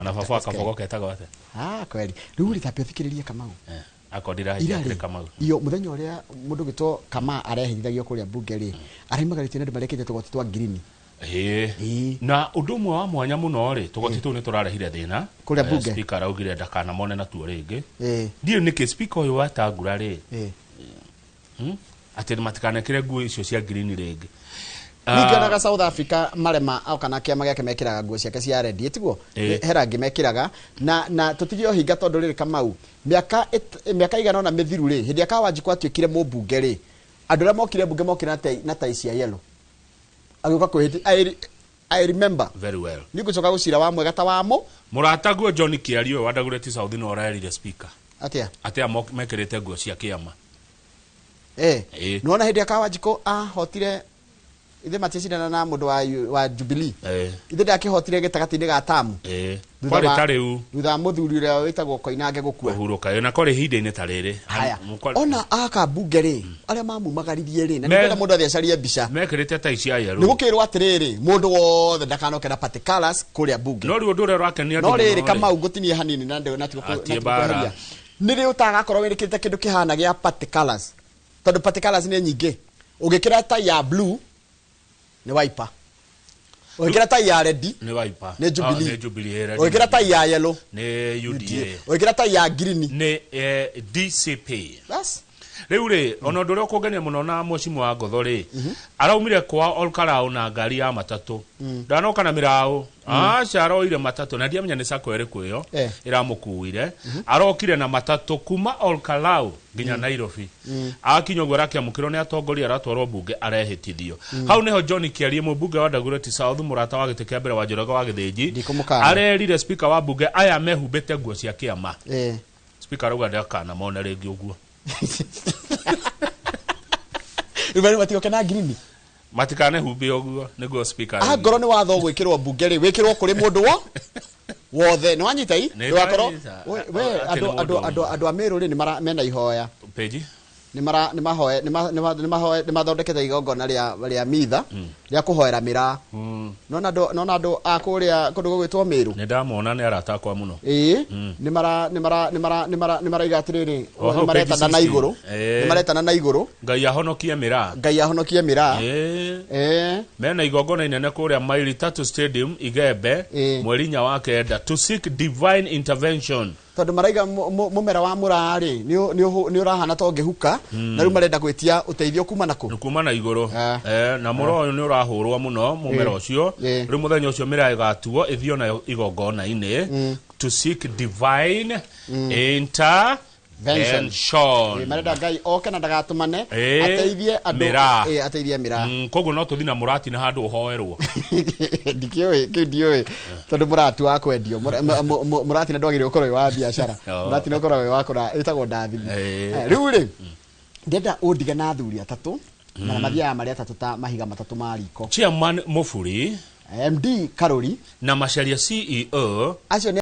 Na baba wa Kabogo ketagwo atĩa? Ah, kweli. Rĩu rĩ, tambe ũthikĩrĩrie, Kamau. Eh, akorwo ndirahĩtia Ira atĩrĩ rĩ, Kamau. Iyo mũthenya ũrĩa mũndũ gwĩtwo Kama areherithagio kũrĩa mbunge rĩ, araimagarĩtio nĩ andũ marekĩte tũgoti twa ngirini. Ĩĩ. Ĩĩ. Na ũndũ ũmwe wa mwanya mũno rĩ, tũgoti tũu nĩ tũrarehire thĩna. Kũrĩa mbunge? Speaker araugire ndakanamone natuo rĩngĩ. Ĩĩ. Ndiũĩ nĩkĩ speaker ũyũ wetangura rĩ, Ĩĩ. Atĩ matikanekĩre nguo icio cia ngirini rĩngĩ. Ningĩ onaga South Africa marema o kana kĩama gĩake mekĩraga nguo ciake cia red, tiguo? Ĩĩ. He rangi mekĩraga na tũtige ũhinga tondũ rĩrĩ, Kamau, mĩaka igana ũna mĩthiru rĩ, hĩndĩ ĩrĩa Kawanjikũ atuĩkire mũmbunge rĩ, andũ arĩa mokire mbunge mokire na tai cia yellow, agĩũka kwĩhĩti. I remember. Very well. Nĩ ngũcoka gũcira wa mwega ta wamo. Mũrataguo John Kĩario ũyũ wa Dagoretti South no ũrerire speaker Atĩa? atĩ aya mekĩrĩte nguo cia kĩama. Eh. Ĩĩ. Nĩwona hĩndĩ ya Kawanjikũ ahotire, ithe matiacindana na mũndũ wa Jubilee. Ithe ndakĩhotire gĩtagatĩ-inĩ ga tamu. Thutha Kwarĩ ta rĩu. Thutha wa mũthuri ũrĩa wĩtagwo Koinange gũkua. Kũhurũka ĩ, na kwarĩ ihinda-inĩ ta rĩrĩ. Haya, ona aka mbunge rĩ, arĩa mamumagaririe rĩ, na nĩngwenda mũndũ athiĩ acarie mbica. Mekĩrĩte tai cia Nĩ yellow. gũkĩrwo atĩrĩrĩ, mũndũ wothe ndakanoke na party colours kũrĩa mbunge. No rĩu ũndũ ũrĩa ũrakenia andũ No rĩrĩ, mũno rĩ, Kamau, ngũtinie hanini na ndĩ- na tigo Atie na tigo mbara. kweheria. Nĩ rĩ ũtagakorwo wĩkĩrĩte kĩndũ kĩhana gĩa party colours, tondũ party colours nĩ nyingĩ. Ũngĩkĩra tai ya blue nĩ Wiper, ũngĩkĩra tai ya red nĩ Wiper. Nĩ Jubilee. Ah, nĩ Jubilee, red. Ũngĩkĩra tai ya yellow nĩ UDA. Ũngĩkĩra tai ya green nĩ DCP. Bas. Rĩu rĩ, ona ũndũ ũrĩa ũkũngenia mũno na mwecimu wa ngotho rĩ, araumire kwa Olkarau na ngari ya matatũ, ndanoka na mĩraũ, aca, aroire matatũ na ndiamenya nĩ sacco ĩrĩkũ ĩyo ĩramũkuire. Arokire na matatũ kuma Olkarau nginya Nairobi. Akinya ũguo arakĩamũkĩrwo nĩ atongoria, aratwarwo mbunge, arehĩtithio. Hau nĩho John Kĩarie, mũmbunge wa Dagoretti South, mũrata wa gĩtĩ kĩa mbere wa Njoroge wa Gĩthĩnji, Ndikũmũkana. arerire speaker wa mbunge aya mehumbĩte nguo cia kĩama. Speaker arauga ndakanamone rĩngĩ ũguo. Rĩu marĩ matigoke na ngirini. Matikanehumbe ũguo, nĩguo speaker araugire. Angorwo nĩ watho gwĩkĩrwo mbunge rĩ, wĩkĩrwo kũrĩ mũndũ wo wothe. Nĩ wanyita i? Nĩ Ndũgakorwo ndanyita. we Atĩ andũ nĩ andũ mũndũ andũ ũmwe. Andũ a Meru rĩ, nĩ mara mena ihoya. Peji. Nĩ mara nĩ mahoe nĩ ma- nĩ ma- nĩ mahoe nĩ mathondekete igongona rĩa mitha rĩa kũhoera mĩraa. Nona andũ a kũrĩa kũndũ gũgwĩtwo Meru. Nĩ ndamona, nĩ arata akwa mũno. Ĩĩ, nĩ mara nĩ mara nĩ mara nĩ mara nĩ maraiga atĩrĩrĩ, O hau nĩ maretana page na 16. igũrũ. Nĩ maretana na igũrũ. Ngai ahonokie mĩraa. Ngai ahonokie mĩraa. Mena igongona inene kũrĩa Maili Tatu Stadium, Igembe, mweri 4 wa kenda, to seek divine intervention. Tondũ maraiga mũmera wa mũraa rĩ, nĩ ũrahana ta ũngĩhuka, na rĩu marenda gwĩtia ũteithio kuma na kũ? Kuma na igũrũ. Ah. Eh, na mũro ũyũ nĩ ũrahũrwo mũno mũmera ũcio. Rĩu mũthenya ũcio mĩraa ĩgatuo ĩthio nayo igongona-inĩ to seek divine intervention. Ĩĩ, marenda Ngai oke na ndagatũmane, ateithie andũ. Mĩraa. Ĩĩ, ateithie mĩraa. Koguo no tũthi na mũratina handũ ũhoerwo. Ndikĩũĩ kĩu, ndiũĩ, tondũ mũratu wa kwendio mũratina ndwagĩrĩirwo gũkorwo wĩ wa biacara. Mũratina ũkoragwo wĩ wa kũra, ĩtagwo ndathimi. Eh, rĩu rĩ, ndĩrenda ũndige na athuri atatũ na mathiaga marĩ atatũ ta mahiga matatũ ma riko. Chairman Mufuri, MD Karori, na Macharia CEO. Acio nĩ